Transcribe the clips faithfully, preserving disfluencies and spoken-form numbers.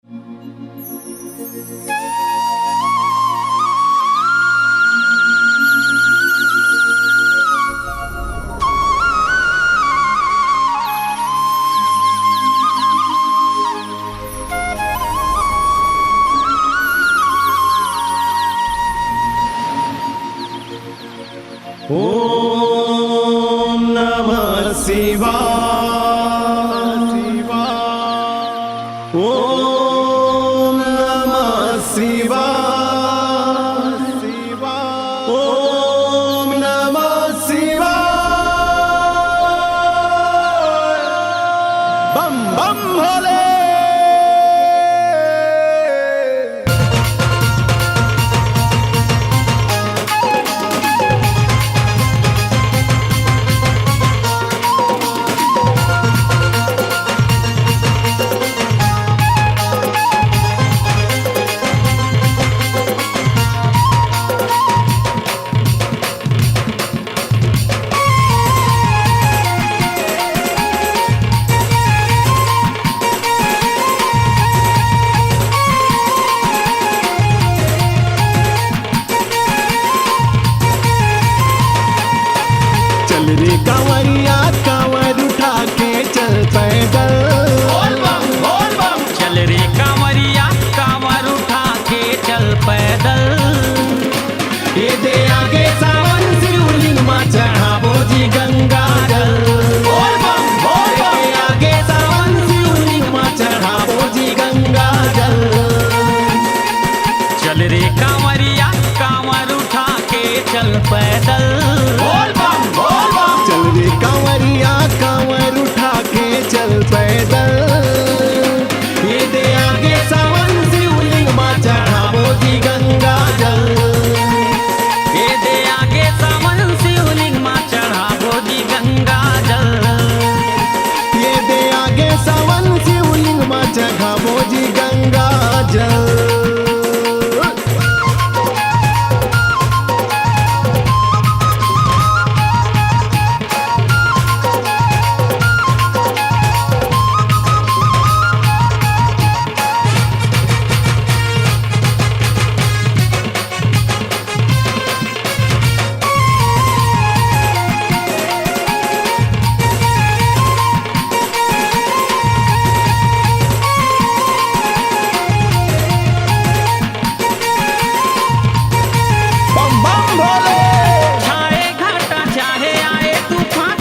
ॐ नमः शिवाय। ॐ नमः शिवाय। ॐ नमः शिवाय। बम बम भोले। चल रे कांवरिया, कांवर उठा के चल पैदल। बोल बम, बोल बम। चल रे कांवरिया, कांवर उठा के चल पैदल। ये दे आगे सावन शिवलिंग मा चढ़ाबो जी गंगा जल। बोल बम, बोल बम। ये दे आगे सावन शिवलिंग मा चढ़ाबो जी गंगा जल। चल रे कांवरिया, कांवर उठा के चल पैदल। बोल बम, बोल बम। चल रे कांवरिया, कांवर उठा के चल पैदल। ये दे आगे सावन शिवलिंग मा चढ़ाबो जी गंगा जल। ये दे आगे सावन शिवलिंग मा चढ़ाबो जी गंगा जल। ये दे आगे सावन शिवलिंग मा चढ़ाबो जी गंगा जल। बम बम भोले। छाए घाटा चाहे आए तूफान,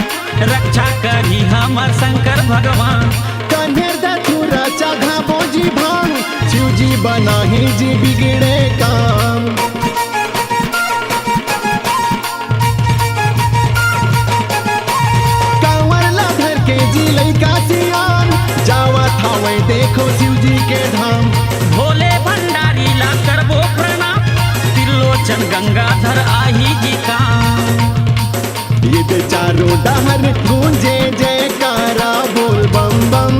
रक्षा करही हमर शंकर भगवान। कन्हेर धतूरा चघाबो जी भांग, शिव जी बनाही जी बिगड़े काम। कांवर ला धर के जी लइका सियान, जावत हावय देखो शिव जी के धाम। भोले भंडारी ला करबो प्रणाम, त्रिलोचन गंगाधर आही जी काम। ये दे चारों डहर गूंजे जयकारा, बोल बम बम।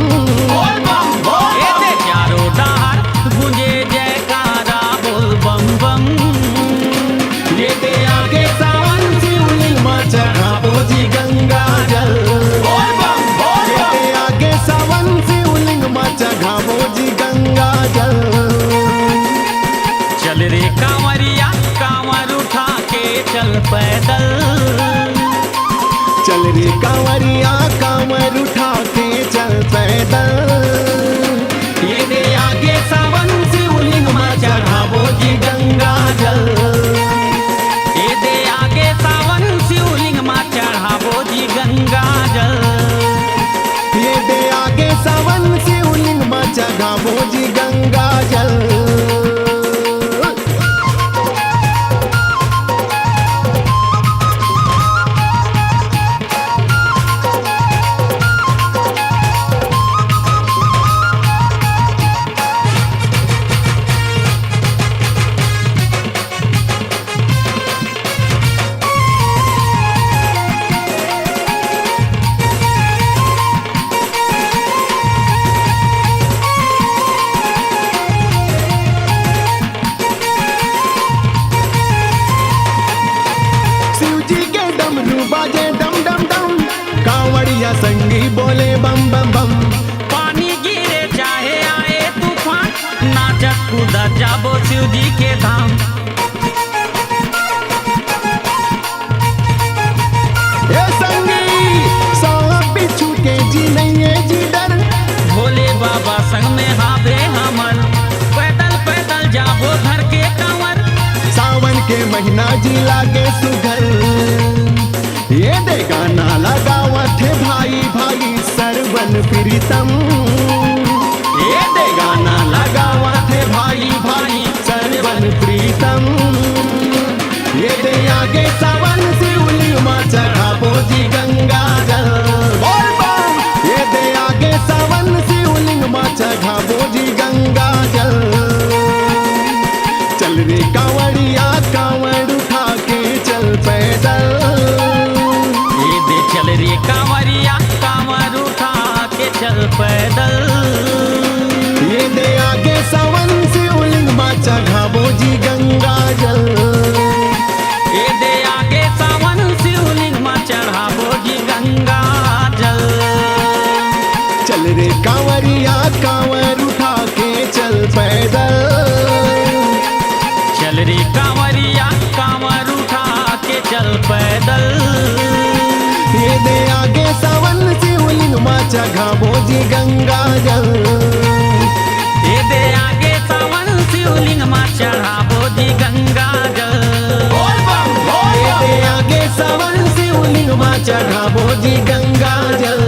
बोल बम बोल। ये दे चारों डहर गूंजे जयकारा, बोल बम बम। ये दे आगे सावन शिवलिंग मा चढ़ाबो जी गंगा जल। बोल बम बोल। ये दे आगे सावन शिवलिंग मा चढ़ाबो जी गंगा जल। चल रे कांवरिया, कांवर उठा के चल पैदल। चल रे कांवरिया, कांवर उठा के चल पैदल। ये दे आगे सावन शिवलिंग मा चढ़ाबो जी गंगा जल। ये दे आगे सावन शिवलिंग मा चढ़ाबो जी गंगा जल। ये दे आगे सावन शिवलिंग मा चढ़ाबो जी गंगा जल। शिव जी के डमरू बाजे डम डम डम, कांवड़िया संगी बोले बम बम बम। पानी गिरे चाहे आए तूफान, उधर जाबो शिव जी के धाम। ए संगी, सांप बिच्छू के जी नइये जी डर। भोले बाबा संग में हावे हमर, पैदल पैदल जाबो धर के कांवर। सावन के महीना जी लागे सुघर। ये दे गाना लगावत हे भाई भाई सरवन प्रीतम। ये दे गाना लगावत हे भाई भाई सरवन प्रीतम। ये दे आगे सावन शिवलिंग मा चढ़ाबो जी गंगा जल। बोल बम। ये दे आगे सावन शिवलिंग मा चढ़ाबो जी गंगा जल। चल रे कांवरिया कांवर उठा के चल पैदल। ये दे चल रे कांवरिया कांवर उठा के चल पैदल। ये दे आगे सावन शिवलिंग मा चढ़ाबो जी गंगा जल। ये दे आगे सावन शिवलिंग मा चढ़ाबो जी गंगा जल। चल रे कांवरिया कांवर उठा के चल पैदल। चल रे कांवरिया कांवर उठा के चल पैदल। ये दे आगे सावन शिवलिंग मा चढ़ाबो जी गंगा जल। ये दे आगे सावन शिवलिंग मा चढ़ाबो जी गंगा जल। ये दे आगे सावन शिवलिंग मा चढ़ाबो जी गंगा जल।